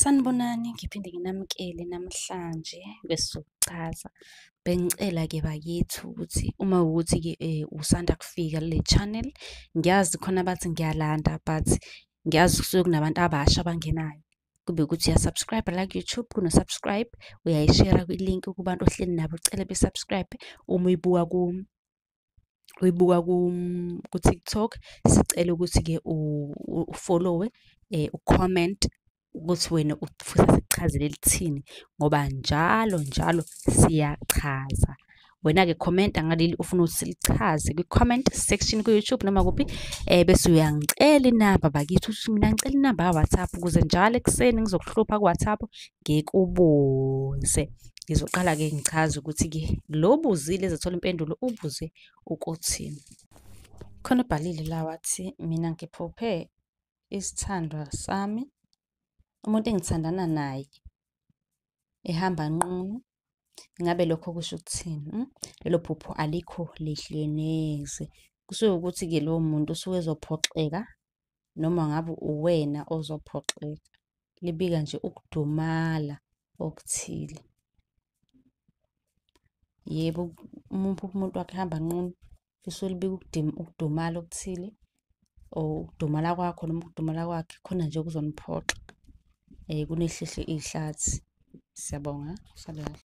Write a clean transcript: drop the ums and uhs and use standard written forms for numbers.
Sanibonani, ngiphinde nginamukele namhlanje kwesizochaza. Bengicela-ke bakithi ukuthi uma kuwukuthi-ke usanda kufika kule channel, ngiyazi khona abathi ngiyalanda but ngiyazi kusuke kunabantu abasha abangenayo. Kube ukuthi uya-subscribe la ku-YouTube, kuno-subscribe, uyayishera kwi-link kubantu ohleli nabo, ucele be-subscribe. Uma uyibuka uyibuka ku-TikTok, sicela ukuthi-ke u-follow-we, u-comment ukuthi wena ufisa sikuchazele lithini ngoba njalo njalo siyachaza. Wena-ke khomenta ngaleli ofuna ukuthi silichaze kwi-comment section ku-YouTube noma kuphi, bese uyangicela inamba bakithi, uthi mina ngicela inamba ka-WhatsApp ukuze njalo ekuseni ngizokuhlupha ku-WhatsApp ngikubuze. Ngizoqala-ke ngichaze ukuthi-ke lo obuzile ezothola impendulo ubuze ukuthini. Khona obhalile la wathi, mina ngiphuphe isithandwa sami, umuntu engithandana naye ehamba nqunu. Ingabe lokho kusho ukuthini? Lelo phupho alikho lihle neze. Kusuke ukuthi-ke lowo muntu usuke ezophoxeka noma ngabe uwena ozophoxeka. Libika nje ukudumala okuthile. Yebo, uma uphupha umuntu wakho ehamba nqunu, lisuke libika ukudumala okuthile or ukudumala kwakho noma ukudumala kwakhe, khona nje okuzoniphoxa. Kunehlehle ihlathi. Siyabonga, uhlale kahle.